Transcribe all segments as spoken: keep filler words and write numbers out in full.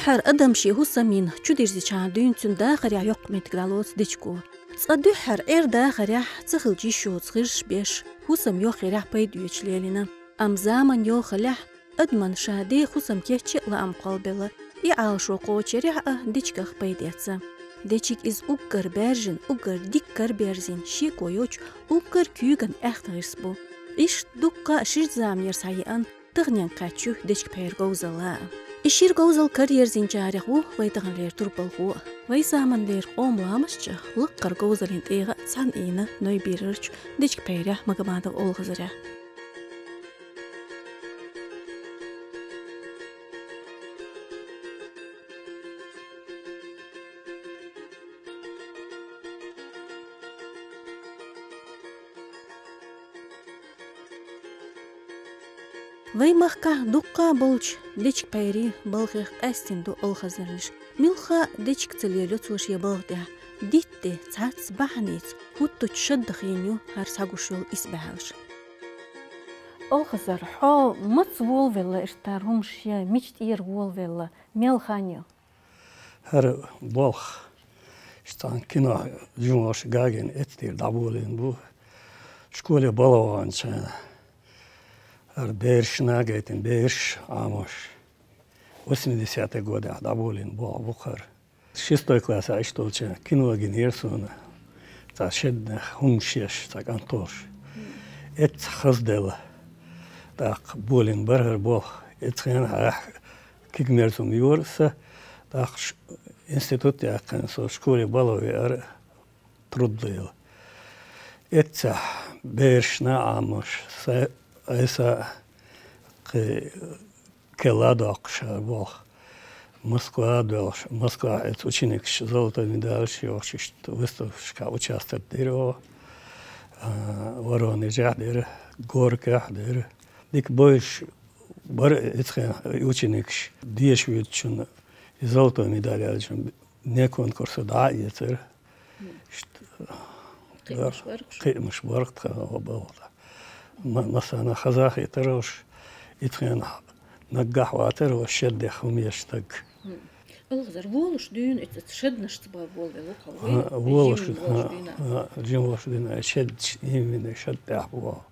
ХӀара адам ший хӀусам йина чудирзича дуьйна цуьнан дахарехь йоккха меттиг дӀалоцу дечиго. Цкъа дуьххьара Ӏер дахарехь ца хилча йиш йоцу хирш беш, хӀусам йохъярехь пайда оьцуш лелийна. Амма заман йохаллехь, адамна ша деха хӀусам кечъян а лаам кхоллабелла, и Ӏалашо кхочушъярехь а дечигах пайда эцна. Дечиг иза уггар баьржина, уггар дика караберзийна, шеко йоцуш, уггар куьйган аьхна гӀирс бу. Иштта дуккха а шира заманера схьаеана, таханенга кхаьчна ю дечиг-пхьеран говзалла а. И шира говзалла караерзийначарех ву вай таханлера турпалхо а. Вай заманлера къоман ламасташкахь лаккхара говзаллин тӀегӀа а цхьаьна ийна Нойбийрарчу дечиг-пхьерехь Магомадов Олхазарехь. Вайн махкахь дуккха а болчу дечиг-пхьерийн балхех къаьстина ду Олхазарнаш. Муьлхха а дечиг ца лелайо цо шен балха тӀехь. Дитте, цхьацца бахьаница хӀуттучу шадда хиъна ю хӀара схьагуш йолу исбаьхьалш. Олхазар, хьо маца волавелла иштта хӀара хӀумаш ян, мича тӀера волавелла, мел хан ю? ХӀара болх, иштта цхьана кино жимош гагина эцтийра дӀаболийна бу. Школе балха ваханчохь хӀара берашна а гайтина, бераш, Ӏамош. Восьмидесятый годехь дӀаболийна болх бу хӀара. Шестой классехь иштта волчохь кино гинера суна. Цхьа шедда хӀумаш еш, цхьа кӀант волуш. Эцца хазделла. ТӀаккха болийна бара хӀара болх. Эцца хенахь куьг-мерза хӀума йора аса, тӀаккха ш-, институт яьккхина со школе балха веара, труд лела. Эццахь берашна а Ӏамош, са-, айса кхин керла а доккхуш хӀара болх. Москва а доьлхуш, Москвахь эцца ученикаш золотой медалаш йохуш, иштта выставкашкахь участвовать дира оха. А, Воронежехь дира, Горькехь дира. Дика бовзуш бара эцца хенахь и ученикаш. Деша воьдучунна и золотой медаль яьллачунна вне конкурсе дӀа а эцара. Иштта, кхиамаш бара-кх уьш. Кхиамаш бара-кх тхан оха балха. Ма-, массарна хаза а хетара уьш, эцца хенахь наггахь вацара уьш шедда хӀума еш стаг. Олхазар, волуш дуьйна эцца шеднашца бан волавелла ву-кх хьо, вай? ХӀаъ, волуш, жима волуш дуьйна. ХӀаъ, жима волуш дуьйна, шедда, именно шедда тӀехь бу.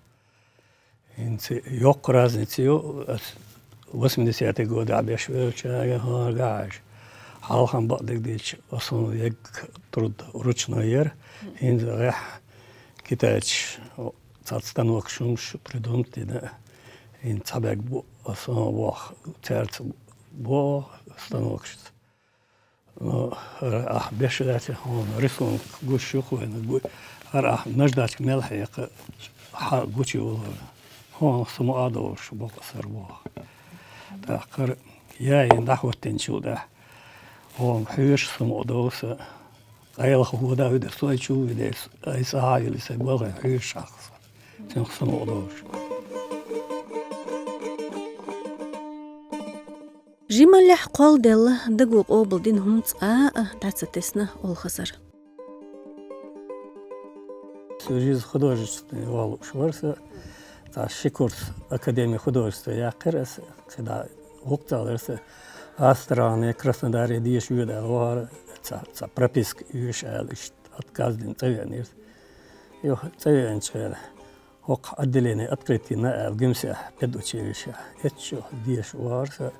ХӀинца йоккха разница ю, ас восьмидесятый годехь беш веллачаьрга хӀара гахьаш. Хьалха бакъдерг дийцича, основном егга труд ручной яра. ХӀинца гӀеххьа китайцаша цхьацца станокаш хӀумаш придумать дина. ХӀинца цхьа бӀаьрг бу основном болх, цаьрца бу станокашца. Ну, хӀара ахь беш дац, хьуна рисунок гуш ю-кх вайна, гу-, хӀара ахь наждачка мел хьекха, хьан гучу йолу хӀара. Хьуна самукъа а довлуш, боккъасар боху. ТӀаккха хӀара яйина дӀахӀоттинчул тӀаьхьа, хьуна хьоьжуш самукъа довлу сан, къайлаха хӀода а вуьдур, сой чу а вуьдур, ай сахьа а йилла, сайн балхе хьоьжуш хьакха сан. Цуьнах самукъа довлуш. Жималлехь кхолладелла, даго къобалдина хӀума цкъа а дӀа ца тесна Олхазара. Всю жизнь художественный вала лууш вара сан. Цхьа ши курс Академия художеств яьккхира аса, кхидӀа гӀуллакх ца лара сан. Астрахане, Краснодаре деша воьду аьлла вахара, цхьа, цхьа прописка оьшу аьлла, иштта отказ дина цӀа веанера сан. Юха цӀа веанчу хенахь, хӀокху отделение открыть йина аьлла, ГИМСехь, педучилищехь. Эццахь деша вахара сан,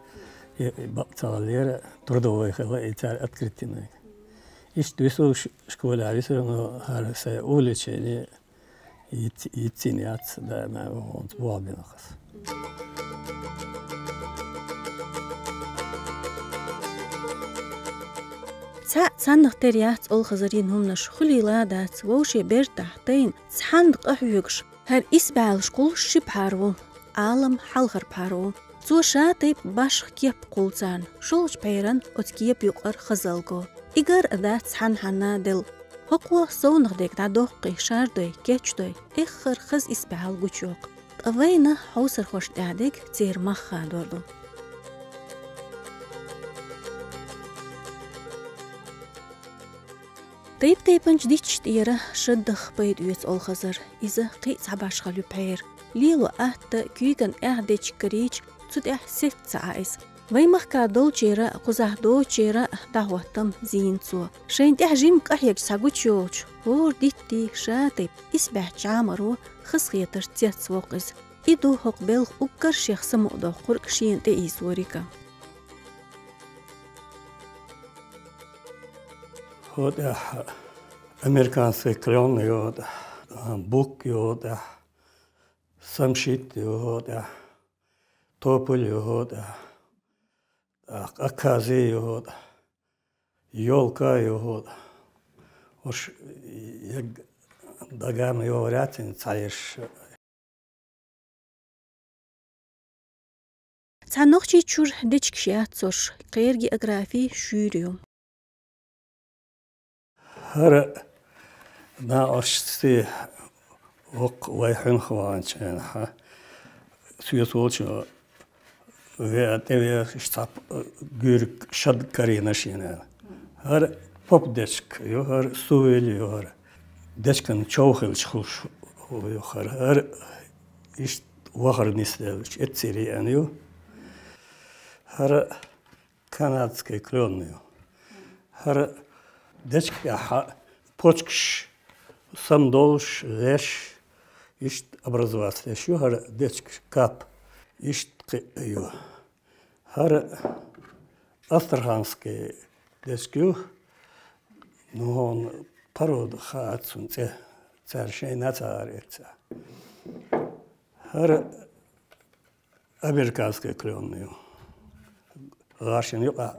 и, и бакъ ца хиллера, трудовой хилла, и цара открыть йинарг. Иштта висуш, школе висур, но хӀара сайн увлечение йиц-, йицйина яц, даима а хӀунца болх бина аса. Цхьаъ цхьаннах тера яц Олхазара йина хӀуманаш, хуьлийла а дац, вовшийн бертахь тайна цхьанна къахьоьгуш, хӀара исбаьхьалш кхуллуш ши пхьар ву, Ӏалам хьалхара пхьар ву. Цо ша тайпа башха кеп кхуллу царна, шолгӀачу пхьеран оцу кепа юкъара хазалла го. И гар а дац цхьанхьанна делла. ХӀокхо совнах дерг дӀадоккхий, шардой, кечдой, эххар хаза исбаьхьалла гучуйоккху. Ткъа вайна, хьовсархошна, тӀаьхьа дерг церан мах хадор ду. Тайп-тайпанчу дитташ тӀера шаддах пайда оьцу Олхазара, иза кхин а цхьа башхалла ю пхьеран. Лело атта, куьйган аьхь дечиг карийча, цу тӀехь сетта ца Ӏа иза. Вай махка долчеран а, кхузахь доцучеран а дӀахӀоттам зийна цо. Шайна тӀехь жимма къахьегаш цхьа гуча йолчу, хӀора диттий, ша тайпа исбаьхьча Ӏамаро хазахетарца цецвоккху иза. И ду хӀокху белхан уггар шех самукъадоккхург шена тӀеийцориг а. ХӀо тӀехь американский клен йо тӀехь, бук йо тӀехь, самшит йо тӀехь, тополь йо тӀехь, тӀаккха акази йо тӀехь, ёлка йо тӀехь. Уж яг дагам йо ваьццина цхьаерш. Цхьа нохчийн чуьра дечигаш яц цуьнан, кхеран географи шуьйра ю. ХӀара накъостий воккха вай хьуьнах ваханчу хенахь, соьца волчу веа тӀевеа иштта цхьа гуьйриг шад карийнарш йина. ХӀара поп дечиг ю, хӀара сувель ю, хӀара дечиган чов хилча хуьлуш ю хӀара. ХӀара иштта вахар нисделлачу эццеран еана ю. ХӀара канадский клен ю. ХӀара дечиг тӀехь почкаш самадолуш, леш, иштта образоваться деш ю, хӀара дечиг кап, иштта кхин а ю. ХӀара астраханский дечиг ю, ну, хьуна порода хаьа цуьнан цӀе, цара шайна ца гӀара эцца. ХӀара американский клен ю. ГӀашина юкъахь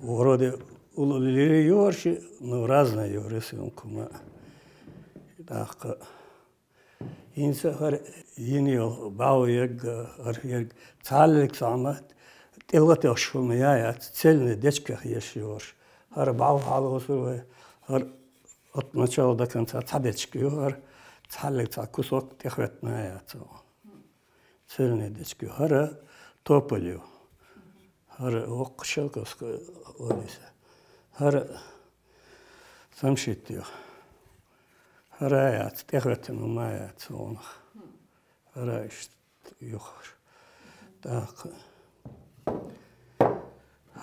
вроде уллера ю хӀорш, ну, разный ю рисунок хӀума. ТӀаккха хӀинца хӀара йина йолу бӀов ерг, хӀара ерг цхьаллиг цхьамма тӀе латош хӀума яц, цельный дечигах еш ю хӀорш. ХӀара бӀов хьалосур вай, хӀара от начала до конца цхьа дечиг ю, хӀара цхьаллиг цхьа кусок тӀехӀоьттина яц. Цельный дечиг ю. ХӀара тополь ю. ХӀара воккха шелковская ориса. ХӀара самшит ю. ХӀара яц, тӀехӀоьттина ма яц гӀунах. ХӀара иштта ю хӀорш. ТӀаккха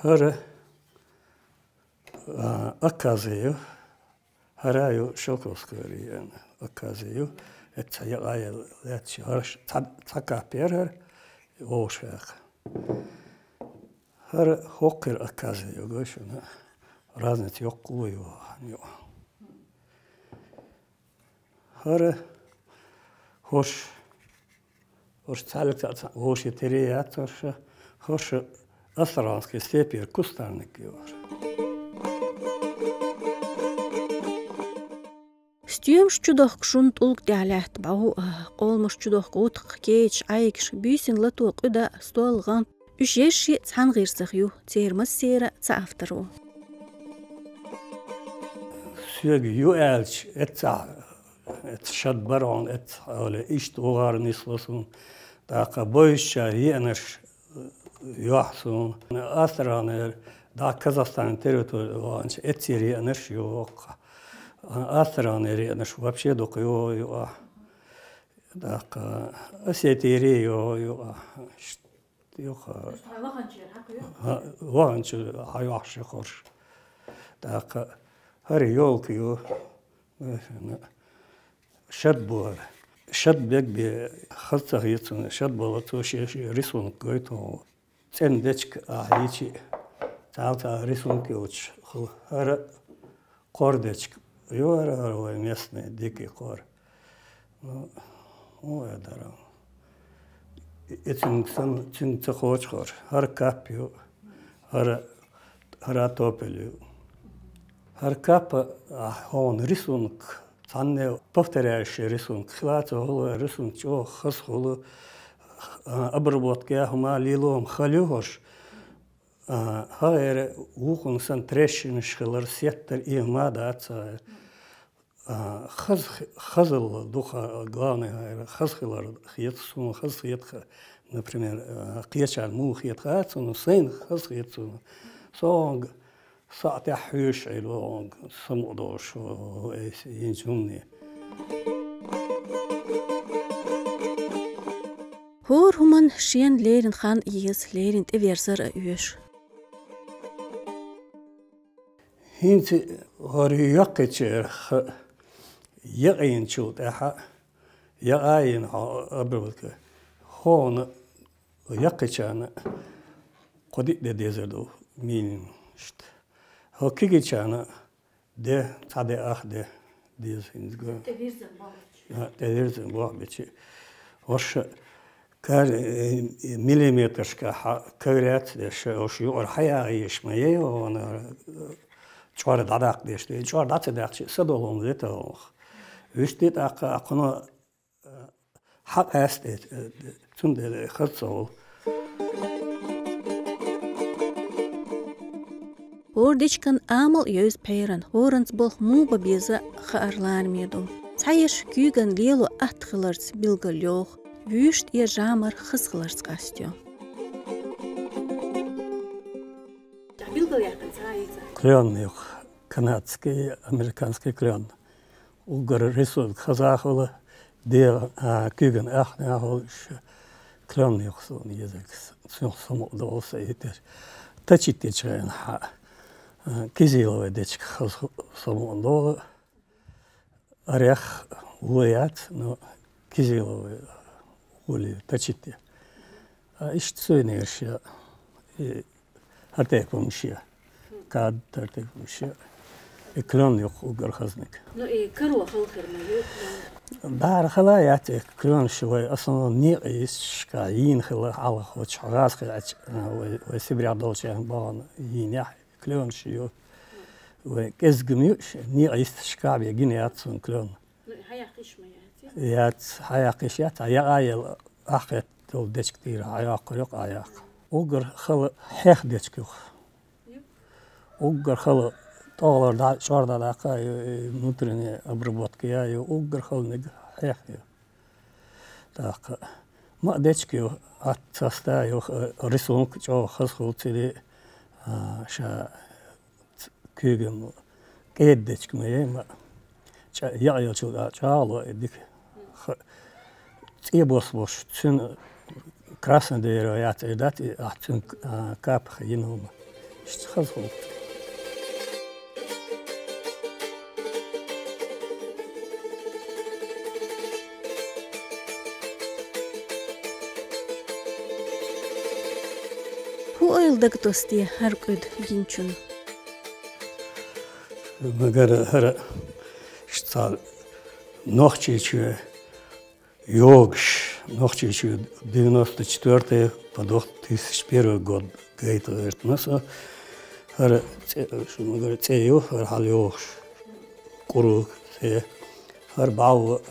хӀара, а, акази ю. ХӀара ю шелковская ориса, акази ю. Эцца цхьа якъа лаьтташ, хӀара ш-, цхьа, цхьа кап яра хӀара, вовшах. ХӀара хӀокхуьра акази ю, гой шуна. Разница йоккха ю хьан ю. ХӀара хӀорш, хӀорш цхьаьллиг цхьаъ вовшийн тера яц хӀорш, хӀорш астраханский степера кустарник ю хӀорш. Стоьмаш чудохку шуна тӀулга тӀехь лаьтта бӀов а, къоламаш чудохку гӀутакх, кечаш, Ӏайгаш, буьйсанна лато, къуьда, стол, гӀант. Уьш ерш а цхьана гӀирсах ю, церан массеран цхьа автор ву. Соьга ю аьлча, эццахь, эцца шад бара хьуна, эццахь олий, иштта вахар нисло суна. ТӀаккха бовзачара еанарш йохьу суна. Астраханера, дӀа Казахстанан территори ваханчу эццеран еанарш ю воккха. Астраханера еанарш вообще дукха ю, ю ахь. ТӀаккха Осетийра ю, ю ахь. Юха. Ваханчу хьайохьуш ю хӀорш. ТӀаккха хӀара ёлка ю. Шад бу хӀара. Шад бегбе хаза ца хета суна, шад бала цо шен, шен рисунок гойту хьуна. ЦӀена дечиг ахь йичи, цхьа-цхьа рисунок йолчу хуьлу. ХӀара кхор дечиг ю хӀара, хӀара вай местный дикий кхор. Ну, хӀун вай дара? И цуьнга сан, цуьнга ца кхочу хӀорш. ХӀара кап ю, хӀара, хӀара тополь ю. ХӀара кап, а, хьуна рисунок, цхьанне повторяющий рисунок хила ца хуьлу, рисунок чӀогӀа хаза хуьлу, а, обработка яьхна ма лело хӀума хала ю хӀорш. А, хӀара вукхунна сан трещинаш хилар, сеттар, и хӀума дац. А, хаза хи-, хазалла ду хӀара, главное, хӀара хаза хилар хета суна, хаза хета, например, а, кхечарна муха хета хац суна, сайна хаза хета суна. Со хӀунга сахьтехь хьоьжуш Ӏийла, хӀунга самукъадолуш ву, ву айса йинчу хӀумане. ХӀора Хуман шен лерин хан еза, лерин тӀеверзар а оьшу. ХӀинца хӀара йоккхачара ха якъийначул тӀехьа, якъа йина хьо обработка, хьона яккхачарна кхо-диъ де дезар ду минимум иштта. ХӀо кегийчарна де, цхьа де, ах де деза хӀинца го. ТӀевирзина болх бичи. А, тӀевирзина болх бичи. Ваша кар, э, миллиметрашка хьа ковырять деш, уж юкъара хьаяхьа еш ма е, вона, э, чӀор дӀадаккха деш, де, чӀор дӀа ца даьккхача, садолун лета гӀолах. Вуьшта тӀаккха, а кхуна, э, хьакъаьста, э, цундела хаза ца гӀолу. ХӀора дечиган амал а йовза пхьеран, хӀоранца болх муха бан беза хаар лараме ду. Цхьаерш куьйган лело атта хиларца билгалйоху, вуьшта я жамар хаза хиларца къастайо. Билгалъяьккхина цхьа а йица. Клён юха, канадский, американский клён. Уггар рисунок хаза хуьлу, дегӀан, а, куьйган ахнехула, ша клён юха суна езарг, цунах самукъа долу сан йитира. Точить дечу хенахь, а, кизиловый дечиг хаза ху-, самукъа долу, орех вон яц, но кизиловый гӀоли точить де. А иштта сувенирш я, и хӀара тайпа хӀумнаш я. Кад хӀара тайпа хӀумнаш я. И клён юха уггар хазниг. Ну, и каро хала хир ма ю, клён. Дара хала яц, и клёнаш вай основном некъа йисташка йийна хила хьалха, хӀокху гӀазкхи аьлча, вай, вай Сибрехь долчу бахана йийна яхь, клёнаш ю. Вай кӀезиг ма ю, некъа йисташка бен гина яц цунна клён. Ну, хьаяккхиш ма яц? Яц, хьаяккхиш яц, а якъа елла ахкхетта долу дечиг тӀера хьайоккхур ю, а яккха. Уггар хала хьех дечиг юха. Уггар хала тӀехула дӀа, чӀор дӀа даккха, и, и внутренняя обработка я, и уггар хала ниг хьех ю. ТӀаккха ма а дечиг ю, атта соста ю, рисунок чӀогӀа хаза хуьлу цуьнан, а, ша ц-, куьйган кӀеда дечиг ма е, ма, чӀа-, якъаелчул тӀаьхьа чӀагӀло и дика. Ха-, цӀе бос болуш, цуьнан красное дерево яц эр дац, и ахь цуьнан, а, капах йина хӀума. Иштта хаза хуьлу. ХӀун ойла дага тосу те хӀара кӀуьд гинчун? Магара хӀара, ш-, цхьа Нохчийчоь йогуш, Нохчийчоь девяносто четвёртый по две тысячи первый год гайта гӀертина со. ХӀара цӀе, ш-, магара цӀе ю, хӀара хьал йогуш. КӀуруг цӀе. ХӀара бӀов,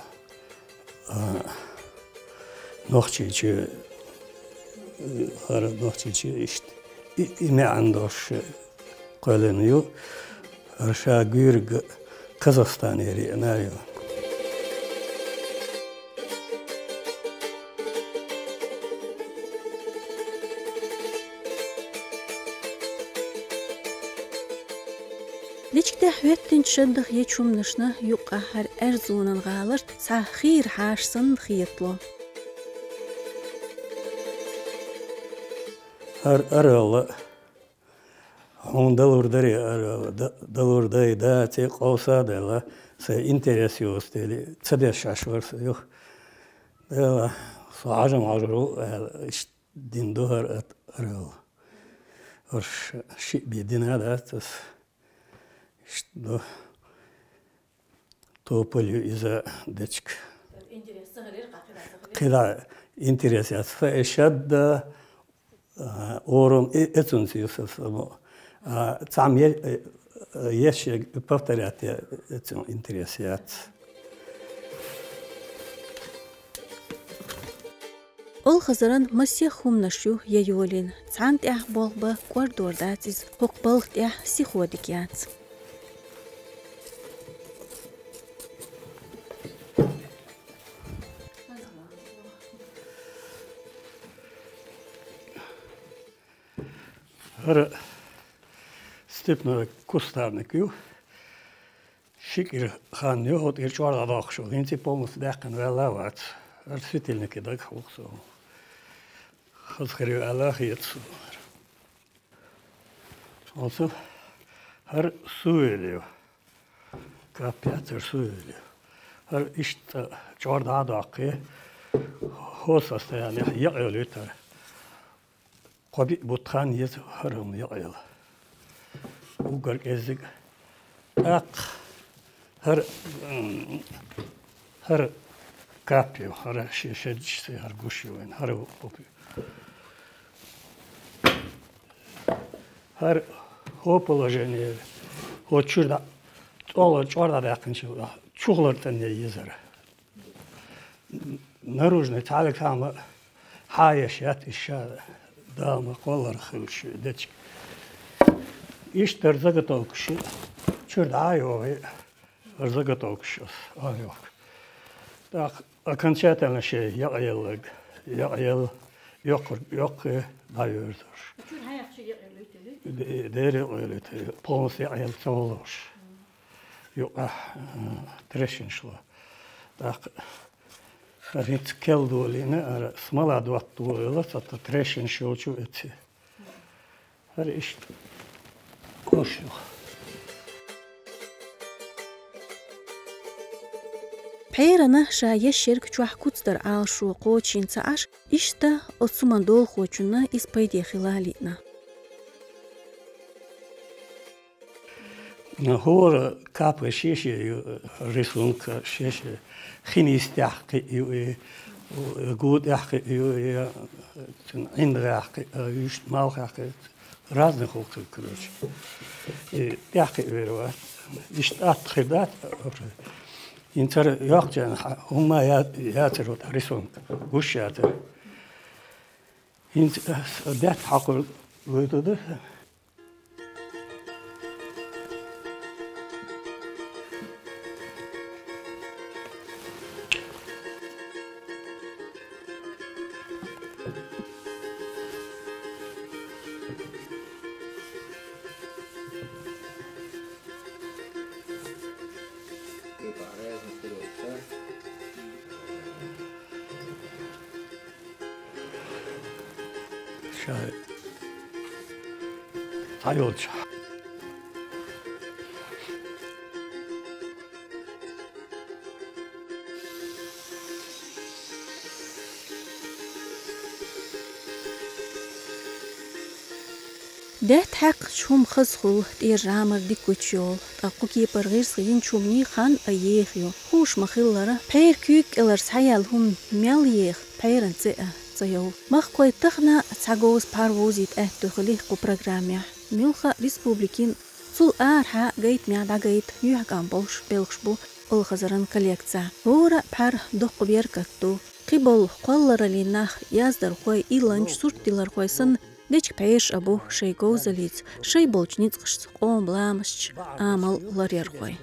а, Нохчийчоь, хӀара Нохчийчоь иштта. И, и маьӀна долуш кхоьллина ю, хӀара ша гуьйриг Казахстанера еана ю. Дечигтехь хӀоьттинчу шаддах ечу хӀуманашна юккъехь хӀара Аризонан гӀаларт цхьа хийра хьаша санна хетало. ХӀара аралла, хьуна далур дарий аралла, да-, далур дай, даций, къовса а делла, сайн интерес юстели, ца деш Ӏаш вара со юха. Дела, со Ӏажам Ӏажар ву аьлла, иштта дина ду хӀара ат-, аралла. ХӀорш шиъ бен дина дац ас. Иштта ду. Тополь ю иза дечиг. Интерес ца хилира, къа кхидӀа ца хилира? КхидӀа интерес яц. Фа и шадда, а, орам и, эцунца ю сан само. А, цхьамма е-, э, еш я повторять я, эцун интерес яц. Олхазаран масех хӀуманаш ю я йолийна, цхьанна тӀехь болх бан кӀордор дац иза, хӀокху балха тӀехь сихо дика яц. ХӀара степной кустарник ю. Ши кӀира хан ю, хӀокху тӀера чӀор дӀадоккхуш ву. ХӀинца и полностью даьккхина ваьлла а вац. ХӀара светильнике дагахь ву-кх со. Хаза хир ю аьлла хета суна. Оцу хӀара суйла ю. Капец, хӀара суйла ю. ХӀара иштта чӀор дӀа а доккхий, хӀо состояние якъайола ю тара. Кхо-биъ бутт хан еза хӀара хӀума якъайола. Уггар кӀеззиг. ТӀаккха хӀара, м, хӀара кап ю, хӀара ши-, ши-, ши-, хӀара гуш ю вайн, хӀара хӀу-, хӀу-, хӀара хӀо положение, хӀо чуьра дӀа, тӀолара чӀор дӀадаьккхинчул чухлар тӀанне езара. Наружный цхьаллиг хӀама хьаеш яц иша, Дала ма кхоллара хилча дечиг. Иштта заготовкаш чуьра дӀа а йогӀий, заготовкаш ас, а, йохк. ТӀаккха окончательно шей якъаеллаг, якъаелла, йоккхар, йоккхе дӀайоьрзуш. Чуьра хьаяхча якъаелла ю те? Де-, дера якъаелла ю те, полностью якъаелла ца волуш. Юкъахь, а, трещинаш ло. ТӀаккха ХӀара хӀинца кел долийна, хӀара смола доттаделла, цхьацца трещинаш йолчу эци. ХӀара иштта гуш ю. Пхьерана ша еш ерг чохь куцдар Ӏалашо кхочийна ца Ӏаш, иштта оцу хӀуманна долахочунна иза пайде хила лиъна. ХӀора капа шен-шен ю, рисунка шен-шен, хин йистехь кхин ю и, гу тӀехь кхин ю и, цуьнан ӀиндагӀехь кхин, уьш малхехь кхин, разный хӀу кхин, короче. И тӀехь кхин вер вац. Иштта атта хир дац, хӀинца хӀара йоккхачарна хӀумма я-, яцар ву тӀаккха рисунка, гуш яцар. ХӀинца даьтта хьокхур гойту ду. Шай. Схьайолчу. Даьтта хьаькхначу хӀума хазахула тӀера жамар дика гучуйолу, ткъа кху кепара гӀирс гӀинчу хӀуманийн хан а еха ю. Хууш ма-хиллара, пхьера куьйга кӀелара схьаяьлла хӀума мел еха, пхьеран цӀе а ца йовлу. Махкахой тахана цхьа говза пхьар вовзийта аьтто хили кху программехь. Муьлхха а республикин, цул арахьа гайтамехь дӀагайта юьхькӀам болуш белхаш бу Олхазаран коллекцехь. ХӀора а пхьар доккха беркат ду. Кхиболу кхоллараллин нах, яздархой, илланча суртдиллархой санна, дечиг пхьераш а бу шайн говзаллица, шайн болчу ницкъашца къоман ламасташ, амал ларъярхой.